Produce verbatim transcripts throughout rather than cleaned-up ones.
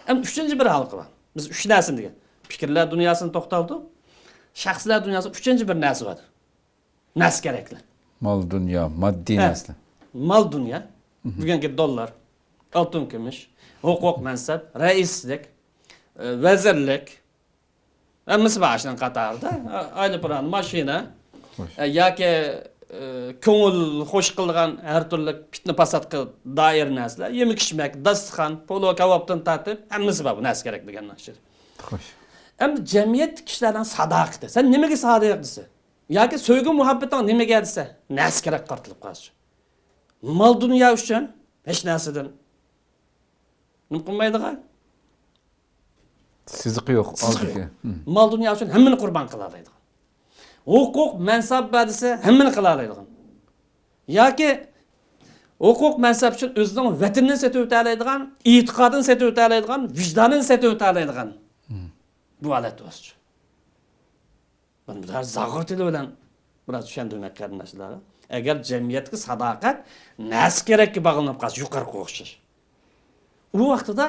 ئەمدى ئۈچىنچى بىر ھالقا بار. بىز ئۈچ نەرسىنى دېگەن. پىكىرلەر دۇنياسىنى توختالدۇق. شەخسلەر دۇنياسى، ئۈچىنچى بىر نەرسە بار. نەرسە كېرەكلەر. مال دۇنيا، ماددىي ھە. نەرسىلەر. مال دۇنيا. مهم. بۈگۈنكى دوللار، ئالتۇن كۈمۈش، ھوقۇق مەنسەپ، رەئىسلىك، ئە، ۋەزىرلىك، ھەممىسى بار شۇنىڭ قاتارىدا. ئە، ئايروپىلان، ماشىنا، خوش. ئە، ياكى، ئە، كۆڭۈل خوش قىلىدىغان ھەر تۈرلۈك پىتنە پاساتقا دائىر نەرسىلەر، يېمەك ئىچمەك، داستىخان، پولۇ كاۋاپتىن تارتىپ ھەممىسى بار بۇ نەرسە كېرەك دېگەن نەرسە. خوش. ئەمدى جەمئىيەتتە كىشىلەرنىڭ ساداقىتى. سەن نېمىگە سادىق دېسە، ياكى سۆيگۈ مۇھەببىتىڭ نېمىگە دېسە، نەرسە كېرەك قارىتىلىپ قالسا. مال دۇنيا ئۈچۈن ھېچ نەرسىدىن نېمە قىلمايدىغان؟ سىزىقى يوق، سىزىقى ئالدىكى. يوق. مم. مال دۇنيا ئۈچۈن ھەممىنى قۇربان قىلالايدىغان. ھوقۇق مەنسەپ بەردىسە ھەممىنى قىلالايدىغان. ياكى ھوقۇق مەنسەپ ئۈچۈن ئۆزىنىڭ ۋەتىنىنى سېتىۋېتەلەيدىغان، ئېتىقادىنى سېتىۋېتەلەيدىغان، ۋىجدانىنى سېتىۋېتەلەيدىغان. مم. بۇ ھالەت بولسىچۇ. بۇنى بىر زاغۇر تىلى بىلەن بىراز چۈشەندۈرمەك قېرىنداشلارغا. ئەگەر جەمئىيەتتىكى ساداقەت نەرسە كېرەككە باغلىنىپ قالسا، يۇقىرىقىغا ئوخشاش. ئۇ ۋاقتىدا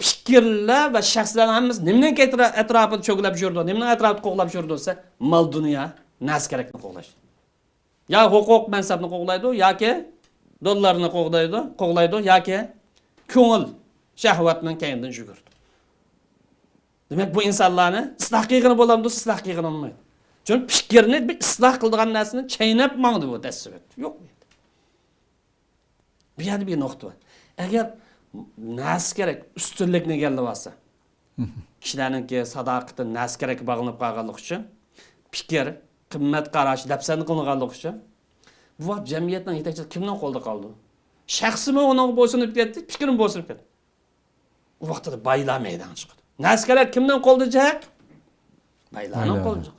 پىكىرلەر ۋە شەخسلەرنىڭ ھەممىسى نېمىنىڭ ئەترا-، ئەتراپىدا چۆگىلەپ يۈرىدۇ، نېمىنىڭ ئەتراپىدا قوغلاپ يۈرىدۇ دېسە، مال دۇنيا، نەرسە كېرەكنى قوغلاش. يا ھوقۇق مەنسەپنى قوغلايدۇ، ياكى دوللارنى قوغلايدۇ، قوغلايدۇ، ياكى كۆڭۈل شەھۋەتنىڭ كەينىدىن يۈگۈرىدۇ. دېمەك، بۇ ئىنسانلارنى ئىسلاھ قىلغىلى بولامدۇ؟ ئىسلاھ قىلغىلى بولمايدۇ. چۈنكى پىكىرنى بىر ئىسلاھ قىلىدىغان نەرسىنى چايناپ ماڭدى بۇ دەسسىۋەتتى. يوق بۇ يەردە. بۇ يەردە بىر نۇقتا بار. ئەگەر نەرسە كېرەك، ئۈستۈنلۈكنى ئىگىلىۋالسا، مهم. كىشىلەرنىڭكى ساداقىتى نەرسە كېرەككە باغلىنىپ قالغانلىقى ئۈچۈن، پىكىر، قىممەت قاراش دەپسەندە قىلىنغانلىقى ئۈچۈن، بۇ ۋاقىت جەمئىيەتنىڭ يېتەكچىلىكى كىمنىڭ قولىدا قالىدۇ؟ شەخسىمۇ ئۇنىڭغا بويسۇنۇپ كەتتى، پىكرىمۇ بويسۇنۇپ كەتتى. ئۇ ۋاقتىدا بايلار مەيدانغا چىقىدۇ. نەرسە كېرەك كىمنىڭ قولىدا جىق؟ بايلارنىڭ بايلار. قولىدا جىق.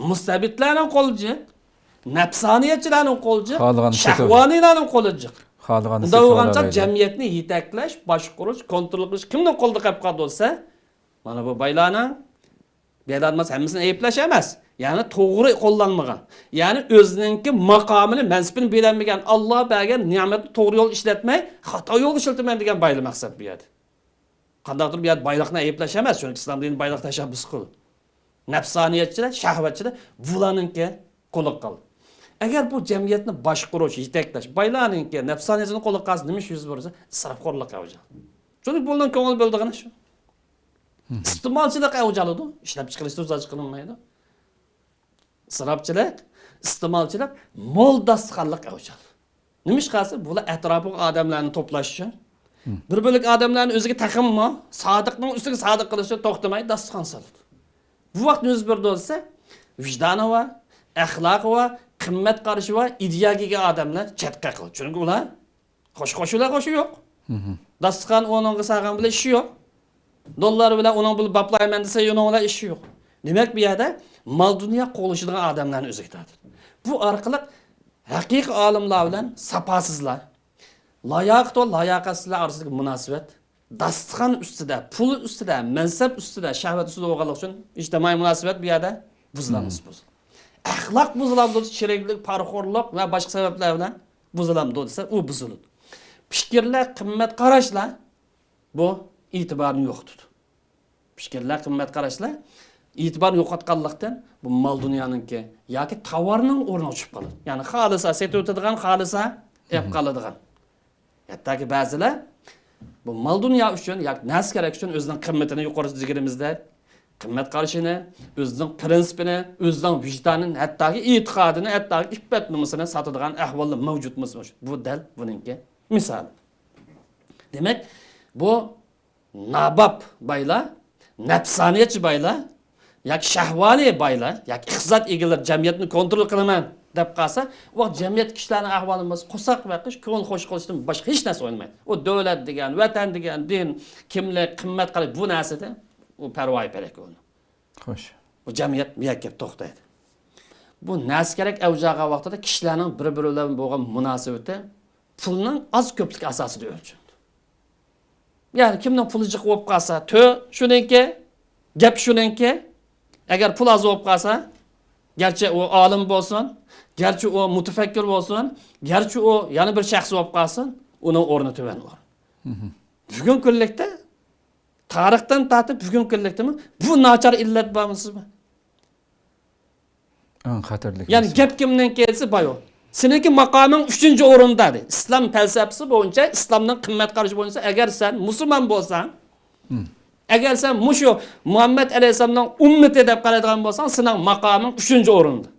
مۇستەبىتلەرنىڭ قولىدا جىق. نەپسانىيەتچىلەرنىڭ قولىدا جىق. خالىغان سېتىۋالىدۇ. شەھۋانىيلارنىڭ قولىدا جىق. خالىغاننى ئۇنداق بولغانچە سېتىۋالالايدۇ. جەمئىيەتنى يېتەكلەش، باشقۇرۇش، كونترول قىلىش كىمنىڭ قولىدا قېلىپ قالدى دېسە، مانا بۇ بايلارنىڭ. بۇ يەردە ھەممىسىنى ئەيىبلەش ئەمەس. يەنى توغرا قوللانمىغان. يەنى ئۆزىنىڭكى ماقامىنى، مەنسىپىنى بىلەلمىگەن، ئاللا بەرگەن نېمەتنى توغرا يولغا ئىشلەتمەي، خاتا يولغا ئىشلىتىمەن دېگەن بايلار مەقسەت بۇ يەردە. قانداقتۇر بۇ يەردە بايلىقنى ئەيىبلەش ئەمەس، چۈنكى ئىسلام دىنى بايلىق تەشەببۇس قىلىدۇ. نەپسانىيەتچىلەر، شەھۋەتچىلەر بۇلارنىڭكى قولىغا قالدى. ئەگەر بۇ جەمئىيەتنى باشقۇرۇش، يېتەكلەش بايلارنىڭكى نەپسانىيىتىنى قولىغا قالسا، نېمە ئىش يۈز بېرىدۇ دېسە، ئىسراپخورلۇق ئەۋج ئالىدۇ. چۈنكى بۇنىڭ كۆڭۈل بۆلىدىغىنى شۇ. مم. ئىستېمالچىلىق ئەۋج ئالىدۇ، ئىشلەپچىقىرىشتا ئۆزى چىقىرىلمايدۇ. ئىسراپچىلىق، ئىستېمالچىلىق، مول داستىخانلىق ئەۋج ئالىدۇ. نېمىشقا دېسە، بۇلار ئەتراپىغا ئادەملەرنى توپلاش ئۈچۈن، مم. بىر بۆلەك ئادەملەرنى ئۆزىگە تېخىمۇ سادىقنىڭ ئۈستىگە سادىق قىلىش ئۈچۈن توختىماي داستىخان سالىدۇ. بۇ ۋاقىت يۈز بېرىدۇ دېسە، ۋىجدانى بار، ئەخلاقى بار، قىممەت قارىشى بار، ئىدىيەگە ئىگە ئادەملەر چەتكە قالىدۇ. چۈنكى ئۇلار خوش-، خوش بىلەن خوشى يوق. مهم. داستىخان ئۇنىڭغا سالغان بىلەن ئىشى يوق. دوللار بىلەن ئۇنىڭ بىلەن باپلايمەن دېسە، ئۇنىڭ بىلەن ئىشى يوق. دېمەك، بۇ يەردە مال-دۇنيا قوغلىشىدىغان ئادەملەرنى ئۆزىگە تارتىدۇ. بۇ ئارقىلىق ھەقىقىي ئالىملار بىلەن ساپاسىزلار، لاياقەت ۋە لاياقەتسىزلەر ئارىسىدىكى مۇناسىۋەت، داستىخان ئۈستىدە، پۇل ئۈستىدە، مەنسەپ ئۈستىدە، شەھۋەت ئۈستىدە بولغانلىقى ئۈچۈن ئىجتىمائىي مۇناسىۋەت بۇ يەردە بۇزۇلامىز، مم. بۇزۇلىدۇ. ئەخلاق بۇزۇلامدۇ، شېرىكلىك، پارىخورلۇق ۋە باشقا سەۋەبلەر بىلەن بۇزۇلامدۇ دېسە، ئۇ بۇزۇلىدۇ. پىكىرلەر، قىممەت قاراشلار بۇ ئېتىبارنى يوقىتىدۇ. پىكىرلەر، قىممەت قاراشلار ئېتىبارنى يوقاتقانلىقتىن، بۇ مال دۇنيانىڭكى ياكى تاۋارنىڭ ئورنىغا چۈشۈپ قالىدۇ. يەنى خالىسا سېتىۋېتىدىغان، خالىسا ئېلىپ مم. قالىدىغان. ھەتتاكى بەزىلەر بۇ مال دۇنيا ئۈچۈن ياكى نەرسە كېرەك ئۈچۈن ئۆزىنىڭ قىممىتىنى، يۇقىرىدا دېگىنىمىزدەك، قىممەت قارىشىنى، ئۆزىنىڭ پىرىنسىپىنى، ئۆزىنىڭ ۋىجدانىنى، ھەتتاكى ئېتىقادىنى، ھەتتاكى ئىپپەت نومۇسىنى ساتىدىغان ئەھۋاللار مەۋجۇتمۇ؟ بۇ دەل بۇنىڭكى مىسالى. دېمەك، بۇ ناباب بايلار، نەپسانىيەتچى بايلار ياكى شەھۋانىي بايلار ياكى ئىقتىساد ئىگىلىرى جەمئىيەتنى كونترول قىلىمەن دەپ قالسا، ئۇ جەمئىيەت كىشىلەرنىڭ ئەھۋالى بولمىسا، قورساق بېقىش، كۆڭۈل خوش قىلىشتىن باشقا ھېچ نەرسە ئوينىمايدۇ. ئۇ دۆلەت دېگەن، ۋەتەن دېگەن، دىن، كىملىك، قىممەت قاراش، بۇ نەرسىدە ئۇ پەرۋايى پەلەك ئۇنىڭ. خوش. بۇ جەمئىيەت مۇرەككەپ توختايدۇ. بۇ نەرسە كېرەك ئەۋج ئالغان ۋاقتىدا كىشىلەرنىڭ بىر-بىرى بىلەن بولغان مۇناسىۋىتى پۇلنىڭ ئاز كۆپلۈكى ئاساسىدا ئۆلچىنىدۇ. يەنى كىمنىڭ پۇلى جىق بولۇپ قالسا، تۆ شۇنىڭكى، گەپ شۇنىڭكى. ئەگەر پۇل ئاز بولۇپ قالسا، گەرچە ئۇ ئالىم بولسۇن، گەرچە ئۇ مۇتەپەككۇر بولسۇن، گەرچە ئۇ يەنە بىر شەخس بولۇپ قالسۇن، ئۇنىڭ ئورنى تۆۋەن ئورۇن. مهم. بۈگۈنكى كۈنلۈكتە تارىختىن تارتىپ بۈگۈنكى كۈنلۈكتىمۇ بۇ ناچار ئىللەت بارمۇ سىزمۇ؟ ئەڭ خەتەرلىك يەنى مەسىلە. گەپ كىمنىڭكى دېسە بايو. سېنىڭكى ماقامىڭ ئۈچىنچى ئورۇندا دېدى. ئىسلام پەلسەپىسى بويىچە، ئىسلامنىڭ قىممەت قارىشى بويىچە ئەگەر سەن مۇسۇلمان بولساڭ، ئەگەر سەن مۇشۇ مۇھەممەد ئەلەيھىسسالامنىڭ ئۈممىتى دەپ قارايدىغان بولساڭ، سېنىڭ ماقامىڭ ئۈچىنچى ئورۇندا.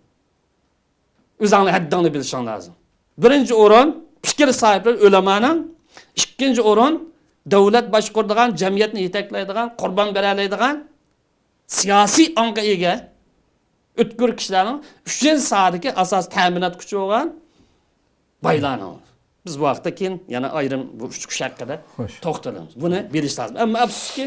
ئۆزۈڭنى ھەددىڭنى بىلىشىڭ لازىم. بىرىنچى ئورۇن پىكىر ساھىبلىرى، ئۆلەمانىڭ، ئىككىنچى ئورۇن دۆلەت باشقۇرىدىغان، جەمئىيەتنى يېتەكلەيدىغان، قۇربان بېرەلەيدىغان سىياسىي ئاڭغا ئىگە ئۆتكۈر كىشىلەرنىڭ ئۈچىنچى ساھەدىكى ئاساسىي تەمىنات كۈچى بولغان بايلارنىڭ. بىز بۇ ھەقتە كېيىن يەنە ئايرىم بۇ ئۈچ كۈچ ھەققىدە خوش. توختىلىمىز. بۇنى بىلىش لازىم. ئەمما ئەپسۇسكى،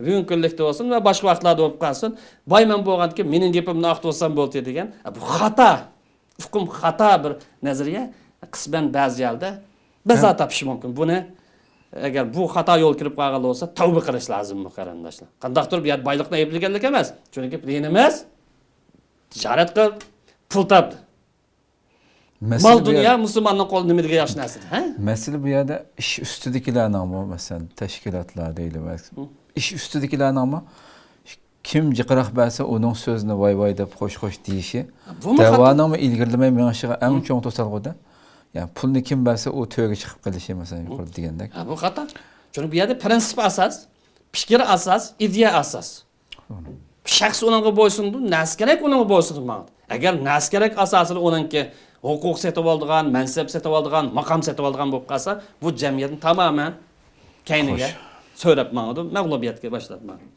بۈگۈنكى كۈنلۈكتە بولسۇن ۋە باشقا ۋاقىتلاردا بولۇپ قالسۇن، بايمەن بولغاندىكىن مېنىڭ گېپىمنى ئاختۇرسام بولدى دېگەن، بۇ خاتا. ئۇقۇم خاتا بىر نەزەرىيە. قىسمەن بەزى يەردە بەزا تاپىشى مۇمكىن. بۇنى ئەگەر بۇ خاتا يول كىرىپ قالغان بولسا، تەۋبە قىلىش لازىم بۇ قېرىنداشلار. قانداقتۇر بۇ يەردە بايلىقنى ئەيىبلىگەنلىك ئەمەس. چۈنكى دىنىمىز تىجارەت قىل، پۇل تاپ. مال دۇنيا مۇسۇلماننىڭ قولىدا نېمىدىكى ياخشى نەرسە؟ ھە؟ مەسىلە بۇ يەردە ئىش ئۈستىدىكىلەرنىڭمۇ، مەسىلەن، تەشكىلاتلار دەيلى، ئىش ئۈستىدىكىلەرنىڭمۇ كىم جىقراق بەرسە، ئۇنىڭ سۆزىنى ۋاي ۋاي دەپ، خوش خوش دېيىشى، بۇمۇ خاتا. دەۋانىڭمۇ ئىلگىرىلىمەي مېڭىشىغا ئەڭ چوڭ توسالغۇ-دە. يەنى پۇلنى كىم بەرسە، ئۇ تۆرگە چىقىپ قېلىشى، مەسىلەن، يۇقىرىدا دېگەندەك. ھە، بۇ خاتا. چۈنكى بۇ يەردە پرىنسىپ ئاساس، پىكىر ئاساس، ئىدىيە ئاساس. شەخس ئۇنىڭغا بويسۇندى، نەرسە كېرەك ئۇنىڭغا بويسۇندى ماڭىدۇ. ئەگەر نەرسە كېرەك ئاساسىدا ئۇنىڭكى ھوقۇق سېتىۋالىدىغان، مەنسەپ سېتىۋالىدىغان، ماقام سېتىۋالىدىغان بولۇپ قالسا، بۇ جەمئىيەتنى تامامەن كەينىگە خوش. سۆرەپ ماڭىدۇ، مەغلۇبىيەتكە باشلاپ ماڭىدۇ.